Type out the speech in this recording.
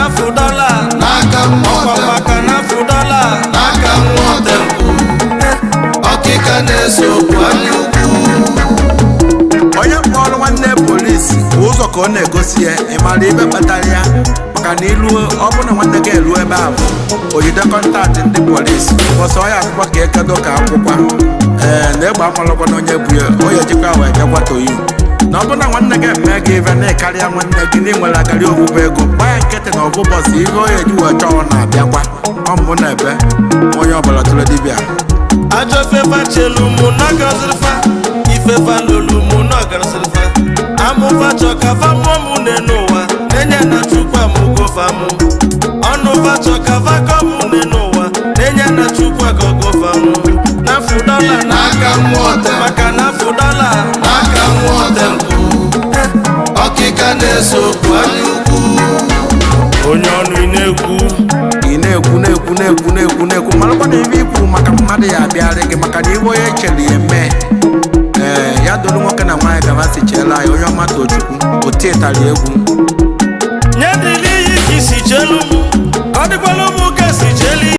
na-afụ dọla. N'aka nwa Ọkwa otemkụ. maka na-afụ dọla. N'aka nwa otemkụ. Ọkịka na-ese okwu anya ukwu. Onye kpọrọ nwanne polisi bụ ụzọ ka ọ na-egosi ya. Ị mara ibe kpatara ya? Maka na ilu ọ bụ na nwanne gị eruo ebe ahụ, o jide contact ndị polisi bọsọ ya akwụkwọ ka ekedo ka akwụkwọ ee na egbe amalụkwa na onye bụ ya, onye jikwa wee bịakwa toyu na ọ bụ na nwanne gị eme gị ibe na ịkarịa nwanne gị na ịnwere akarị ogbugbo ego, gbaa ya nkịtị na ọbụbọsị ihe onye ji wee chọọ na-abịakwa. Ọ mbụ na ebe onye ọbụla tụrụ dibịa. Ajọ fefa chelu mụ na ọgarasịrịfa, ifefa lolu mụ na ọgarasịrịfa, amụfa chọ ka fa mụọ mụ n'enu ụwa, na-enye na Chukwu amụgo fa mụ. Ọnụ fa chọ ka fa kọ mụ n'enu ụwa, na-enye na Chukwu agọgo fa mụ. Na-afụ dọla. N'aka nwa otemkụ. Maka na-afụ dọla. N'aka nwa otemkụ. Ọkịka na-ese okwu anya ukwu. Onye ọnụ ị na-ekwu. Ị na-ekwu, na-ekwu, na-ekwu, na-ekwu, na-ekwu, marakwa na ibe ikwu maka mmadụ ya abịarị gị, maka na ibe onye chere ya eme. Ee, ya dolu nwoke na nwaanyị gaba si cheela anyị. Onye ọma Tochukwu otie tara egwu. Nye dịrị iyi ka isi chelu m, ka ọ dịkwalụ.